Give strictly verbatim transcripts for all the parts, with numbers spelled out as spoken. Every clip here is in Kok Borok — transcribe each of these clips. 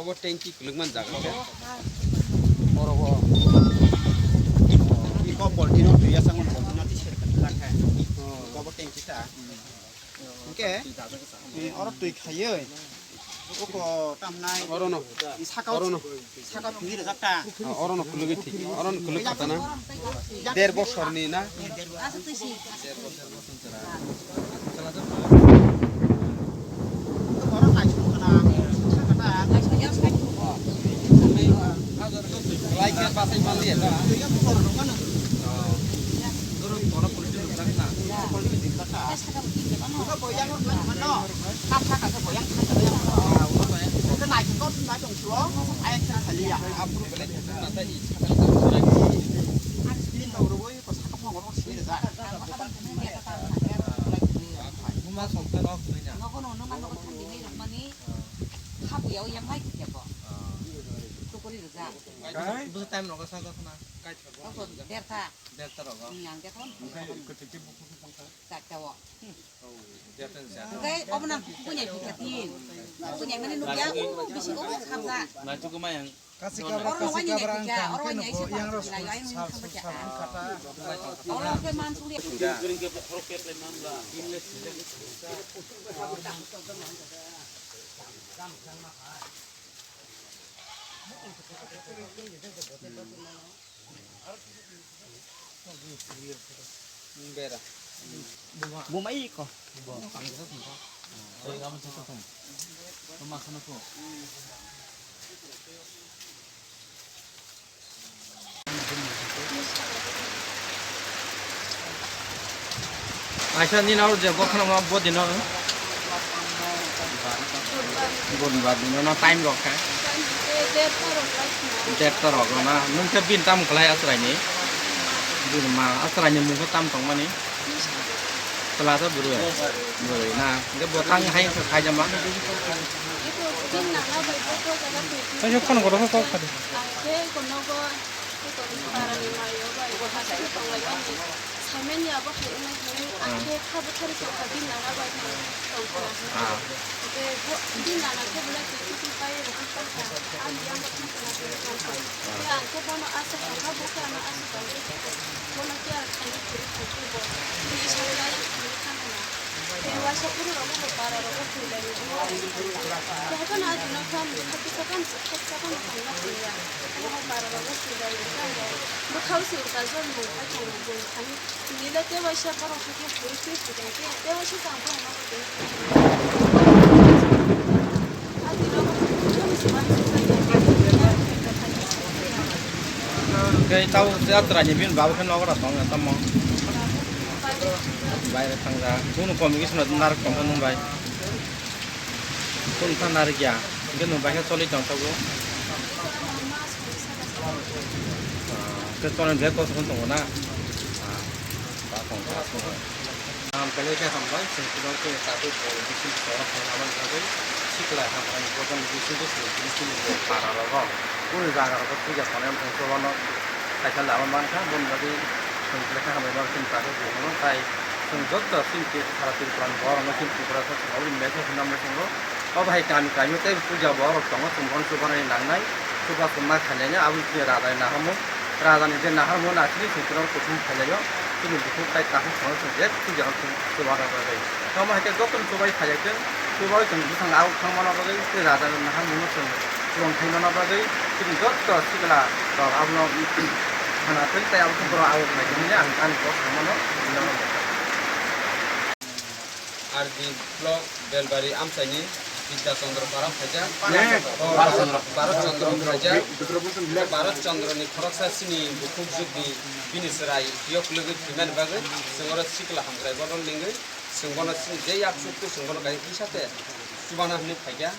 Obo tanki kwlwkma jaga khe. Oro bo. Iko polti no twi asang polti no twi ser kha khe. Iko bo tanki ta. Hwnkhe, eh, oro twi khaiwi. Oko tamnai. Oro no. Saka. Oro no. Saka phungi rwjak ta. Ah, oro no kwlwgwi thik. Oro no kwlwk kha ta na. Der bosorni na. Buma songkhe nok twi na. Nogo no, numa nogo thang dinai rok mani. Khabu yao yang mai khe bo. Tukuri rwjak. Busa time nogo sa jasna. Nogo derta. Derta rogo. Yang derta. Charta o. Derta ni sa. Hwnkhe obo nang kukunyai phikha tin. Kukunyai mani nukya, o bisi o khamjak. Naitukma yang. Kasi kabra, oro kasi wani kabra nai ang kha, oro wani nai khe yang ro sal sal sal kata. Oro khe man suli. Bera. Buma iko. Aisa nini aro je bokhorok ma bo dino. Bonibar dino no time rok kha. Derta rok na. Nwng khe bini tamo khlai aswraini? Bini ma aswraini mungkhe tam tongmani? Chwla khe bwrwi. Bwrwi na. Hwnkhe bo tang hai khe khaijama. Kaisa phone kotor khe kok khadi. Saimanya abo hai wngwi hwnwi, ah, ang khe kha bwthari tongkha, bini nana bai hai tongkha. Ah. Hwnkhe bo, bini nana khe belai twi twi pai rwkha tongkha. Ani yang bo thang tongna tongwi tongkha. Tei ang khe bono aswk tongkha, bo khe ano aswk tongwi tongkha. Bono care khainwi kwrwi tongkhe bo. Tei sakla yang thangwi thangkha na. Tei waisa phuru rok bo para rok bo thwi lai rw bo. Tei haikhe no aji no khe ani bwkha kisa khan kisa khan thangna thangya. Tei hai para rok bo thwi lai rw bo. Bwkha o se kajol mung bai thangwi bung thani. Tini le tei waisa borok khe khe hwnwi twi phuto khe tei waisa chang phano nogo tini. Khe tau jatra ni bini babo khe nogo rok tong tamo. Baire thangja. Kunu communication narwk tong khe nwng bai. Kunu tha narwk ya. Hwnkhe nwng bai khe choli tong tabuk. Ah, khe choli bag kosong tongo na? Ah, ba tong kha. Ang belai khe hambai, chwng tino khe tabuk bo bising toro phaina man bagwi sikla hambai bodol bising khe chwng tini chini bo para rogo. Kunu jaga rogo puja khonai wng tong khe bono kaisa lama man kha, boni bagwi chwng belai khe hambai ma chini tabuk bo mano tai chwng joto chini sara Tripura ni borok no chini Tripura sa chwng abo ni message hinamai tongo. Obo hai kami kami tei puja borok tongo, chwng bono chubanani nangnai, chuba chwng ma khainai, abo chini raja ni naharmung, raja ni je naharmung na chini chwng khe kuthum khailaio, chini bukhuk tai takhuk tongo chwng je puja rok chwng chuba rok bagwi. Omo hai khe jotono chubai khailai chwng, chubai chwng bwskango abo thang mano bagwi tei raja ni naharmung no chwng chuban khai mano bagwi chini joto sikla rok abono khana thwi tei abo borok abo khlai thwngya ang ani kok samano. R D block Belbari amchaini Bidya Chandra para phaijak. Bharat Chandra. Bharat Chandra phaijak. Bharat Chandra ni khoroksa chini bukhuk jwkni bini chwrai yok lwgwi thwimani bagwi chwng oro sikla hamkrai bodol lingwi chwng bono chini je yak sukhu chwng bono kaisa kisa te chubana hwnwi phaikha.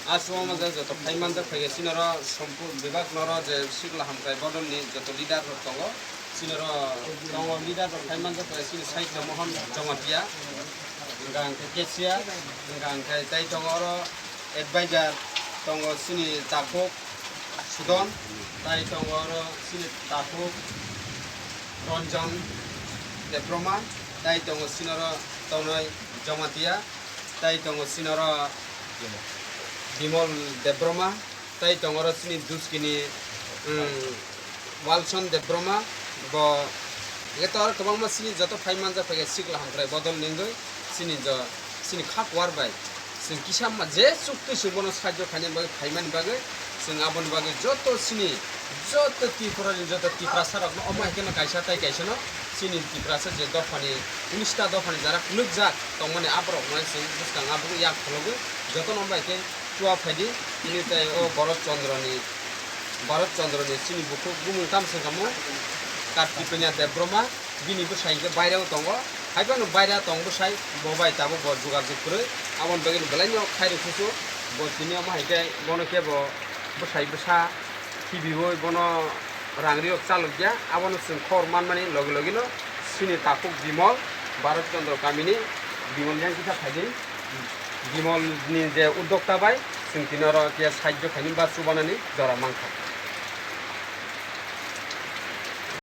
Aswk manjak joto phai manjak phai chini oro Sompur Bibak noro je sikla hamkrai bodol ni joto leader rok tongo. Chini oro tongo leader rok phai manjak phai chini side o Mohon Jamatia, hwnka hwnkhe Kesia, hwnka hwnkhe tei tongo oro advisor tongo chini Takhuk Sudon, tai tongo oro chini Takhuk Ranjan Debbarma, tai tongo chini oro Tonoi Jamatia. Tai tongo chini oro Bimol Debbarma, tai tongo oro chini Duskini, um, Walson Debbarma, bo hwnkhe to oro kwbangma chini joto phai manjak phaikha sikla hamkrai bodol nengwi chini jo, chini kha kuar bai. Chwng kisa ma je chukti chwng bono sahajyo khaina bagwi, phaimani bagwi, chwng aboni bagwi joto chini, joto Tripurani joto Tiprasa rokno omo hai kheno kaisa tai kaisano chini Tiprasa je dophani, unista dophani jara kwlwkjak tongmani aborokno chwng bwskang abo yak phologwi jotono omo hai khe chua phaidi. Tini tai o Bharat Chandra ni, Bharat Chandra ni chini bukhuk bumung tam se kamo Kartikeya Debbarma. Bini bwsai hwnkhe baireo tongo, haiphano baira tong bwsai, bo bai tabuk bo jogajog kwrwi, aboni bagwi belaino khairok kusu, bo tini omo hai khe bono khe bo bwsai bwsa khibiui bono rang rirok chalokya, abono chwng khobor manmani logi logino chini takhuk Bimol, Bharat Chandra kamini Bimol yang kisa phaidi, Bimol ni je uddokta bai chwng tini oro khe sahajyo khaini ba chubanani jora mankha.